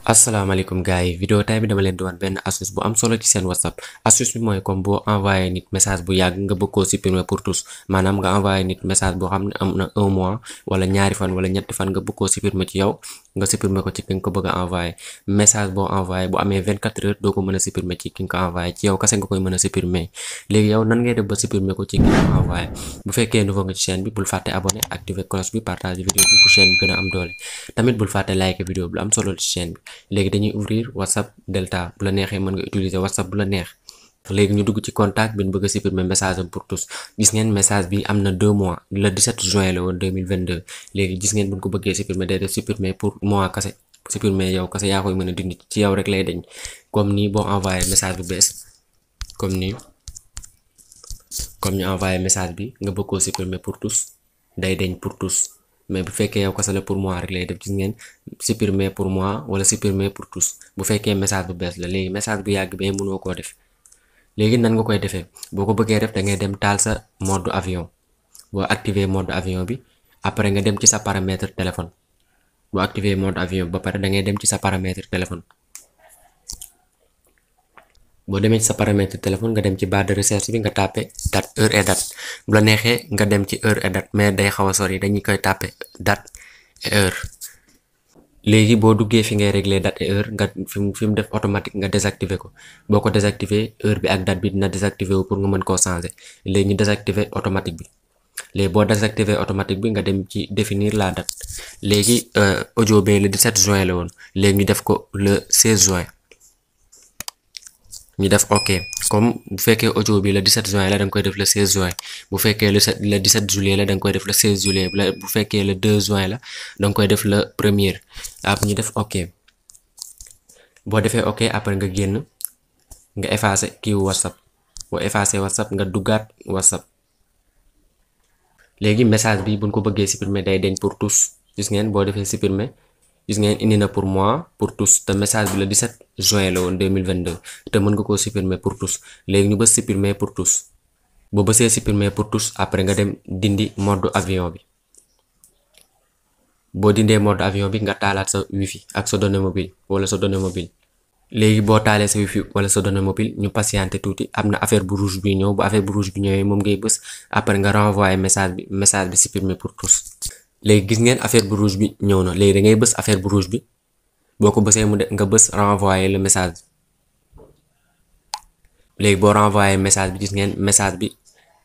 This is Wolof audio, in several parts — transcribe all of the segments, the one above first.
asalaamaaleykum gars yi vidéo tay bi dama leen di wan benn astuce bu am solo ci seen whatsapp astuce bi mooy comme boo envoyé nit message bu yàgg nga bëgg koo supprimer pour tous maanaam nga envoyé nit message boo xam ne am na 1 mois wala ñaari fan wala ñetti fan nga bëgg koo supprimer ci yow nga supprimer ko ci ki nga ko bëgg a envoyé message boo envoyé bu amee 24 heures doo ko mën a supprimer ci ki nga ko envoyé ci yow kase nga koy mën a supprimer léegi yow nan ngay def ba supprimer ko ci ki nga ko envoyé bu fekkee nouveau nga ci chaîne bi bul fàtte abonné activer cloche bi partager vidéo bi pour chaîne bi gën a am doole tamit bul fàtte like vidéo bi lu am solo ci chaîne bi léegi dañuy ouvrir whatsapp delta bu la neexee mën nga utiliser whatsapp bu la neex léegi ñu dugg ci contact bi ñu bëgg a supprimer message am pour tous gis ngeen message bi am na 2 mois le 17 juin la woon 2022 léegi gis ngeen buñ ko bëggee supprimer day def supprimer pour mois kase supprimer yow kase yaa koy mën a dindi ci yow rek lay dañ comme nii boo envoyé message bu bees comme nii comme ñu envoyé message bi nga bëgg koo supprimer pour tous day dañ pour tous mais bu fekkee yow kese la pour moi rek lay def gis ngeen supprimer pour moi wala supprimer pour tous bu fekkee message bu bees la léegi message bu yàgg bee mënoo koo def léegi nan nga koy defee boo ko bëggee def da ngay dem taal sa mode avion boo activer mode avion bi après nga dem ci sa paramètre téléphone boo activer mode avion ba pare da ngay dem ci sa paramètre téléphone boo demee ci sa paramètre téléphone nga dem ci barre de recherche bi nga tapé date heure et date bu la neexee nga dem ci heure et date mais day xaw a sori dañuy koy tapé date et heure léegi boo duggee fi ngay régler date et heure nga fi mu def automatique nga désactiver ko boo ko désactiver heure bi ak date bi dina désactiver wu pour nga mën koo changer léegi ñu désactiver automatique bi léegi boo désactiver automatique bi nga dem ci définir la date léegi audio bi le 17 juin la woon léegi ñu def ko le 16 juin ñu def ok comme bu fekkee audio bi le 17 juin la da nga koy def le 16 juin bu fekkee le 17 juillet la da nga koy def le 16 juillet bu fekkee le 2 juin la da nga koy def le premier après ñu def ok boo defee ok après nga génn nga effacer kii whatsapp boo effacer whatsapp nga duggaat whatsapp léegi message bi buñ ko bëggee supprimer day deñ pour tous gis ngeen boo defee supprimer gis ngeen indi na pour moi pour tous te message bi le 17 juin la woon 2022 te mën nga koo supprimer pour tous léegi ñu bës supprimer pour tous boo bësee supprimer pour tous après nga dem dindi mode avion bi boo dindee mode avion bi nga taalaat sa wifi ak sa données mobile wala sa données mobile léegi boo taalee sa wifi wala sa données mobile ñu patienter tuuti am na affaire bu rouge bi ñëw bu affaire bu rouge bi ñëwee moom ngay bës après nga renvoyer message bi supprimer pour tous léegi gis ngeen affaire bu rouge bi ñëw na léegi da ngay bës affaire bu rouge bi boo ko bësee mu de nga bës renvoyer le message léegi boo renvoyer message bi gis ngeen message bi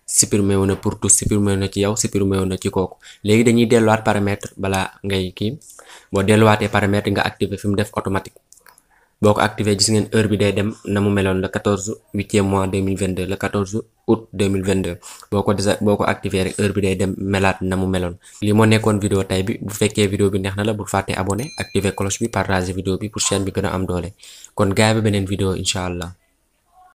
supprimer wu na pour tous supprimer wu na ci yow supprimer wu na ci kooku léegi dañuy delluwaat paramètre balaa ngay kii boo delluwaatee paramètre nga activer fi mu def automatique boo ko activer gis ngeen heure bi day dem na mu meloon le 14 8e mois 2022 le 14 août 2022 boo ko activer rek heure bi day dem melaat na mu meloon lii moo nekkoon vidéo tay bi bu fekkee vidéo bi neex na la bul fàtte abonné activer cloche bi partager vidéo bi pour chaîne bi gën a am doole kon gaay ba beneen vidéo incha allah